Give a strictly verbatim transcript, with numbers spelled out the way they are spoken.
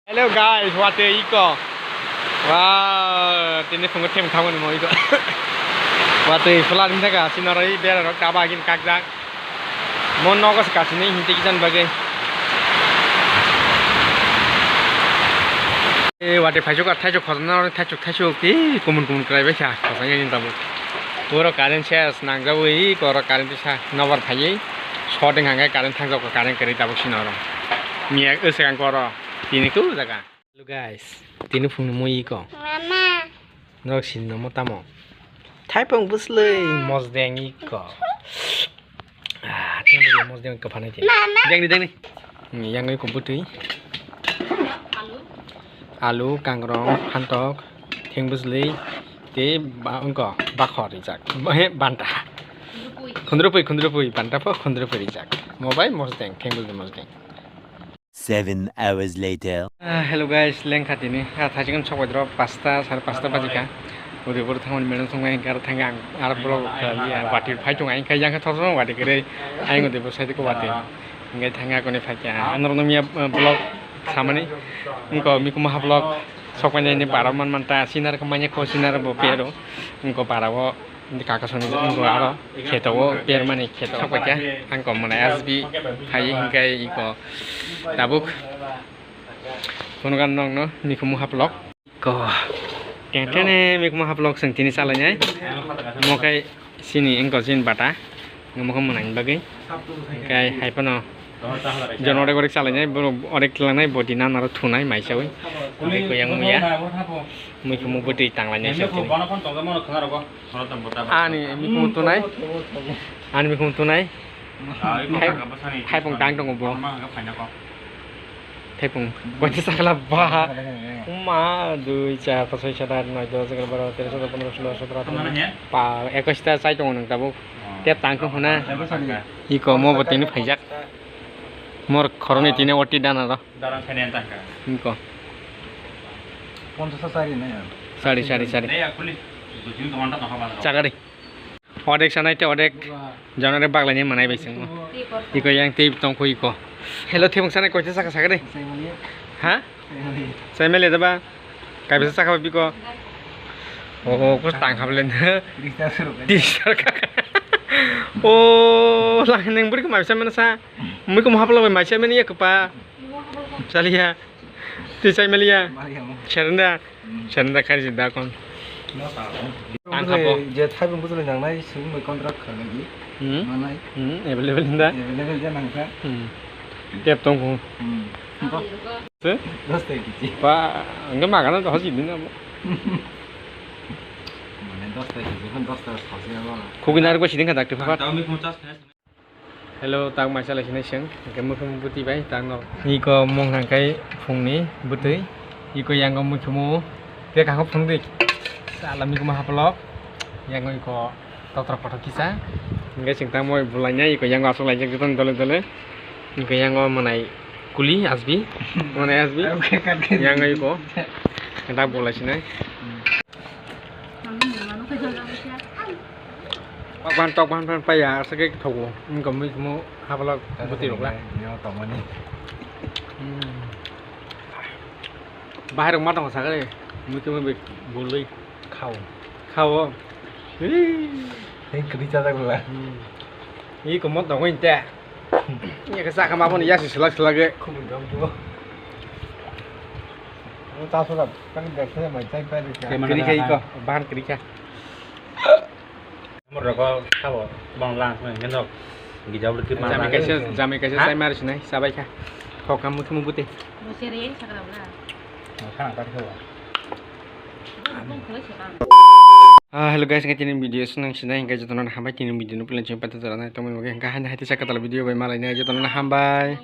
Hello guys, watwi iko. Wow, tini phungo them thangmani mo iko. Watwi phular ni thaka, sinaro i bera rok taba agin kakjak. Mo nogo se kasini hinti kijan bagwi. E, watwi phaisuk, thaisuk khosna, thaisuk, thaisuk, e, kumun, kumun kwlai bai kha, khosna yani tabuk. Puro current ses nangjawi, iko oro current sa, nobar phaiwi, shorting hangkai current thangjak, current kwrwi tabuk sini oro. Miya, e, swkang koro, tini ku jaga. Hello guys, tini phungni mui iko. Mama. Norok sini nomo tamo? Thaipung bwslwi mosdeng iko. Ah, tini bwslwi mosdeng iko phanai tini. Mama. Dengni, dengni. Hmm, yang iko bwtwi. Alu, kangrong, phantok, theng bwslwi, tei ba-, ungko bakhor rijak. He, banta. Khundrupui, khundrupui, banta po khundrupui rijak. Mobai mosdeng, theng bwslwi mosdeng. Seven hours later. Ah, hello guys, lengkha tini. Ah, thaichikon sok baidrok pasta, sare pasta bajikha. Udaipur thangmani madam songma hinkhe aro thangkhe ang aro vlog khlaiya. Watwi phai tongo, hinkhe yang khe thorso watwi kwrwi. Ayang Udaipur side ko watwi. Hinkhe thangkhe akoni phaikha. Anorokno miya, ah, vlog samani. Wngkha Mikhumu ha vlog. Sokmani ni bara man manta, sinar khe manya kho, sinar bo pero. Wngkha bara o. Kaka soni wngkha aro kheto o permani kheto sokbaikha. Ang kok mwnai S B phai hinkhe iko tabuk phunukha nokno Mikhumu ha vlog. Ko tene Mikhumu ha vlog chwng tini chalainai. Mo khe chini wngkha chini bata. Omo khe mwnani bagwi. Hinkhe hai phano jon orek orek chalainai, borok orek twlangnai, body nanaro thunai maisawi. Hinkhe yang muya. Mikhumu bwtwi tanglainai chwng tini. Ani mikhumu tunai. Ani mikhumu tunai. Thaipung tang tongo bo. Thaipung koita sakla ba. Uma dui char pas soi sat at noi dos egar baro tero sotro pondro solo sotro atro. Pa ekos ta chai tongo nang tabuk. Tep tang tong hona. Iko mo bo tini phaijak. Mor khoroknwi tini oti dana ro. Darang khainai ang tangkha. Iko. Ponchas sari na ya. Sari, sari, sari. Nei, ya, kuli. Dujin tomanta tongkha ba. Chakari. Odek sanai te odek. Janare baglaini manai bai sing. Iko yang tei tongkho iko. Hello, themung sanai koita saka sakari. Ha? Sai mele da ba. Kaibisa saka biko. Oh, kus tang khablen. Tisar kaka. Oh, lang neng buri ko mabisa mana sa. Mui ko mahaplok bai maisa mani ya kapa. Chaliya. Ti chai maliya. Serenda. Serenda khai si da kon. Tang khapo. Je thai bung bujuli nang nai sung bai contract kha nai. Hmm. Manai. Hmm, available hinda. Available je nang kha. Hmm. Tep tong ko. Hmm. Se? Dos tai kichi. Pa, angge magana dos di na. Mane dos tai kichi, kan dos tai khasi aba. Khugi nar ko sidin kha dakte phapat. Tao mi kumchas khai. Hello, tak mai chalai sinai seng. Hingke mukhung bwtwi bai, tak no. Iko mung hangkai phungni bwtwi. Iko yango mukhung mu. Te kaham phung di. Sala mikhumu haplok. Yango iko totra kothok kisa. Hingke sing tang moi bulainai, iko yango aswk laijak jotono dole dole. Hingke yango mwnai kuli asbi. Mwnai asbi. Yango iko. Dak bulai sinai. Tok ban, tok ban, ban paya, aswk khe thogo. Wngkha mui khmo hablok bwtwi rok la. Yo, tongmani. Hmm. Bahai rok ma tongo sakhe, mui khmo be bulwi khao. Khao. Hei, kwrwi chajak la. Hmm. Iko mo tongo inte. Nya khe chakha ma phone yasi selak selak ge. Khumui dong bo. Ano ta sura, kan dekhe mai chai pai de. Kwrwi kha iko, bahan kwrwi kha. Mo rogo sabo bang lang, ngendok. Gija bulu ki ma. Jami lang. Kaisa, jami kaisa. Ha? Chai mar sinai, sabai kha. Thok kam muthu mubuti. Musere sakra bra. Khana ta khawa. Ah, hello guys, ngai tini video senang sinai, ngai jotono hambai tini video no plan ching pata jara nai, tomoi moge ngai hai hai tisa katal video bai malai nai jotono hambai.